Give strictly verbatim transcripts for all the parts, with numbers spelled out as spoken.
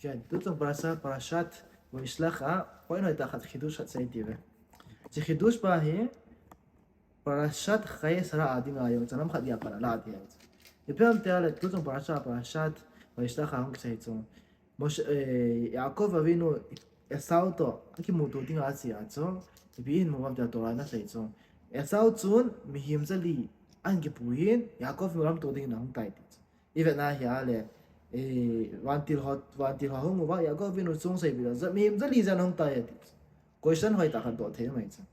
Ken, tuchung parasha, parashat Vaishlach a, point hoitah khat chidush khat sei tive. Hiche chidush pa hi, parashat Chaye Sarah a dinga jong chanam khat dia pat ala ti ahi. Ipi ham tia le, tuchung parasha, parashat Vaishlach a hung kisei chu. Moshe, eh, Yaakov Avinu Esau toh akimuto dinga ache a chu, ipi ahin mu ham tia Torah in asei chu. Esau chun mihem jali ahin kipuiyin, Yaakov in lamto dingin ahung tai ti chu. Ivet na ahile, eh, vantil ho, vantil ho hung uva, Yaakov Avinu chun asei bida, ja, mihem jali jen ahung tai e ti chu. Question hoitah khat doh thei mai chu.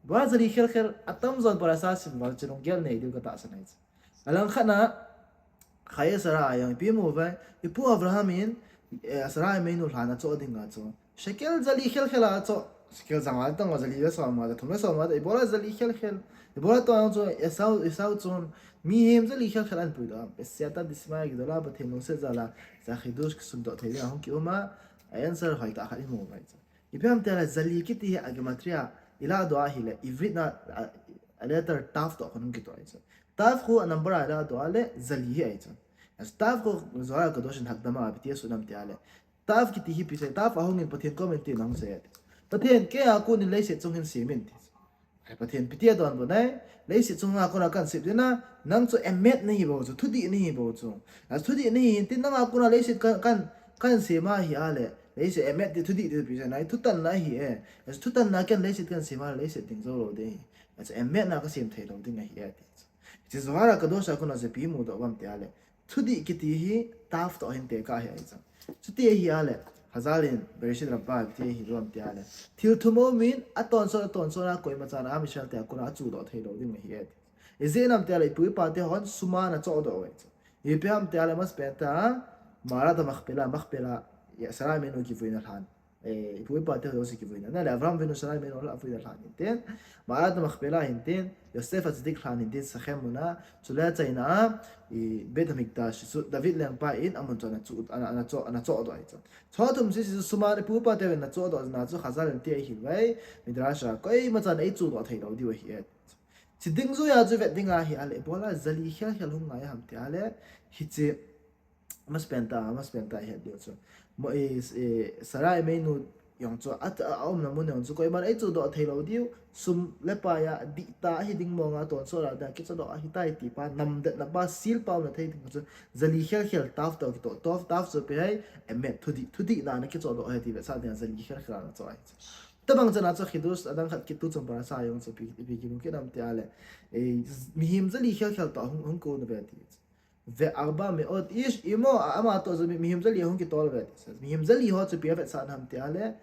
Ibola jali khel khel, atamjon parasha sim val chu lunggel nei diu katahsan ahi chu. Alangkhat na, Chaye Sarah a jong ipi mu uve, ipu Abraham in, eh, Sarah Imeinu lhan achoh dinga chu. Shekel jali khel khel a achoh, shekel jang a tang jali le som a, thum le som a, ibola jali khel khel. Ibola tua chu Esau, Esau chun mihem jali khel khel ahin puidoh ham. Besiyata dishmaya kidola, Pathen lungset jal a, hiche chidush kisundoh thei ding a hung kium a, a answer hoitah khat imu uve chu. Ipi ham tia le jali kiti hi a gematria, ilah doh ahile, Ivrit na, a, a letter tav toh khun hung kitoh ahi chu. Tav khu a number a ilah doh a le, jali hi ahi chu. As tav khu Zohar Kadosh in hakdama ipi ti asut ham tia le. Tav kiti hi ipi sei, tav ahung in Pathen kom in tin ahung sei ati. Pathen, keiya kon in leiset chung hin sem in ti. Ai, Pathen ipi ti adonbut nai, leiset chunga kona kahin sem ding a, nang chu emet nahi bou chu, thudih nahi bou chu. A thudih nahi hin tin nanga kona leiset kan, kan, kahin sem ahi a le, leiset emet ti thudih ti ipi sei nai, thutanna ahi e. A thutanna ken leiset kahin sem a le, leiset ding jou lou ding ahi. A emet na kasem thei lou ding ahi e ti. Hiche Zohar Kadosh a kona chu ipi imudoh uvam tia le. Thudih kiti hi tav toh ahin tekah ahi chu. Chuti ahi a le, Chazal in Bereshit Rabbah a ipi ti ahi uvam tia le. Thil thum aumin, atonsot, atonsot a koima chan a Am Israel te a kona achudoh thei lou ding ahi e ti. Ijeh inem tia le, ipu ipa te hon sum a ana chohdoh uve chu. Ipi ham tia le, masapen tah a, Marat Machpelah, Machpelah, ya, Sarah Imeinu kivuina lhan. Eh, ipu ipa te ho jouse kivuina. Na le Avraham Avinu, Sarah Imeinu la vuina lhan hintin. Marat Machpelah hintin. Yosef Hatzadik lhan hintin. Shechem muna. Chule achaina a, i Beit Hamikdash chu David lengpa in amun chu ana chu, ana, ana cho, ana chohdoh ahi chu. Chu thum sese chu sum a ipu ipa te ho ana chohdoh na chu Chazal in ti ahi uve. Midrash a koima chan eichudoh thei lou diu ahi e. Hiche ding juia chu vet ding ahi a le, ibola jali khel khel hung ngai ham tia le, hiche, masapen tah, masapen tah ihet diu chu. Mo, eh, eh, Sarah Imeinu jong chu, a, a, aumna mun jong chu, koiman eichudoh thei lou diu, sum le pai a, dih tah ahi ding mong a, tonsot a, ding a kichohdoh ahitai ti pa, namdetna pa, seal pa umna thei ding chu, jali khel khel tav toh kitoh, tav, tav chu ipi ham, emet thudih, thudih na ana kichohdoh ahi ti vetsah ding a, jali khel khel ana choh ahi chu. Tobang chan a chu chidush adang khat kit tuchung parasha jong chu ipi, ipi kimu kit ham tia le. Eh, mihem jali khel khel toh hung, hung kon uve ti. Ve'arba me'ot ish imo, a, ama toh chu mi, mihem jali hung kitol uve ti. Mihem jali ho chu ipi avetsah ham tia le.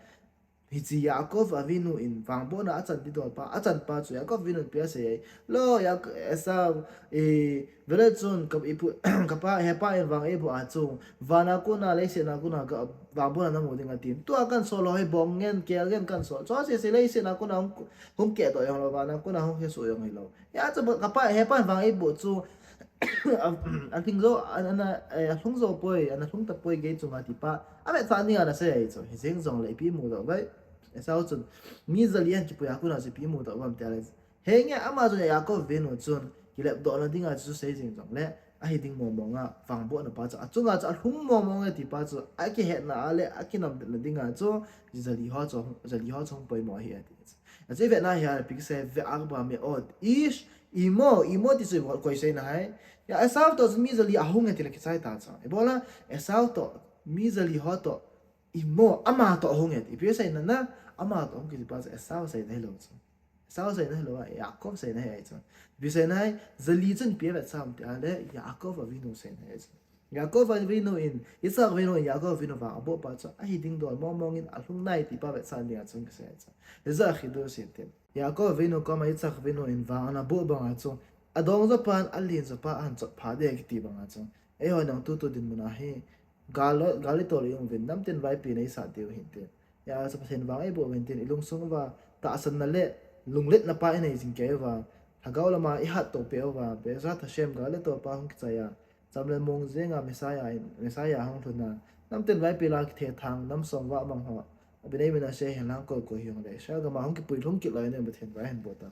Hiche Yaakov Avinu in vangbohna achan ding dol pa, achan pa chu Yaakov Avinu in ipi asei e. Lo, Yak-, Esau, eh, vele chun ka ipu, kapa, hepa in vang eiboh a chu, van a kona, leiset a kona, ka, vangbohna namu ding atin. Tua kahin sol ho hi bong ngen, kel ngen kahin sol. Chu sese leiset a kona hung, hung kehdoh jong lou, van a kona hung hesoh jong hilou. Hijeh chun kapa, hepa in vang eiboh chu, a, alhung jou, a, ana, eh, alhung jou poi, ana lhung tapoi gei chunga ti pa. Avetsah ding a ana sei ahi chu. Hijeng jongle ipi imudoh uve. Esau chun, mi jali ahin kipui a kona chu ipi imudoh uvam tia le. Henge ama chun Yaakov Avinu chun, kilepdohna dinga chu sei jing jongle, ahi ding mong mong a, vangbohna pa chu, achunga chu alhung mong mong e ti pa chu, akihetna a le, akinamdetna dinga chu, jali ho chu, jali ho chu hung poimo ahi ati. Achu ivet na ahile, ipi kisei, ve'arba me'ot ish imo, imo ti chu koi seina ham. Ya, Esau toh chu mi jali ahung e ti le kichai ta chu. Ibola, Esau toh, mi jali ho toh, imo, ama toh ahung e ti. Ipi seina na, ama toh ahung kiti pa chu, Esau seina hilou chu. Esau seina hilou a, Yaakov seina ahi chu. Ipi seina ham, jali chun ipi avetsah ham tia le, Yaakov Avinu seina ahi chu. Yaakov Avinu in, Yitzhak Avinu in, Yaakov Avinu vang aboh pa chu, ahi ding dol mong mong in alhung nai ti pa vetsah ding a chun kisei chu. Hijeh a chidush hintin. Yaakov Avinu koma Yitzhak Avinu in vang ana boh banga chu, adong jou pan, alen jou pa, ahin chot pha ding kiti banga chu. Eiho nang tutu dinmun a hi, gal, gal le tol i um uvin, namtin vaipi nei sah diu hintin. Hijeh a chu Pathen vang eiboh uvin tin, ilungsung uva, tahsanna le, lungletna pa inei jing kei uva, lhagao lama ihat to peh uva, Be'ezrat Hashem gal le tol pa hung kichai a, cham le mong jenga Messiah in, Messiah hung lhun a, namtin vaipi la kithethang, nam som vah mang ho, Bnei Menashe hihen lang koi koi hijongle, Israel gam a hung kipui lhung kit lou in Pathen vang ahin boh ta.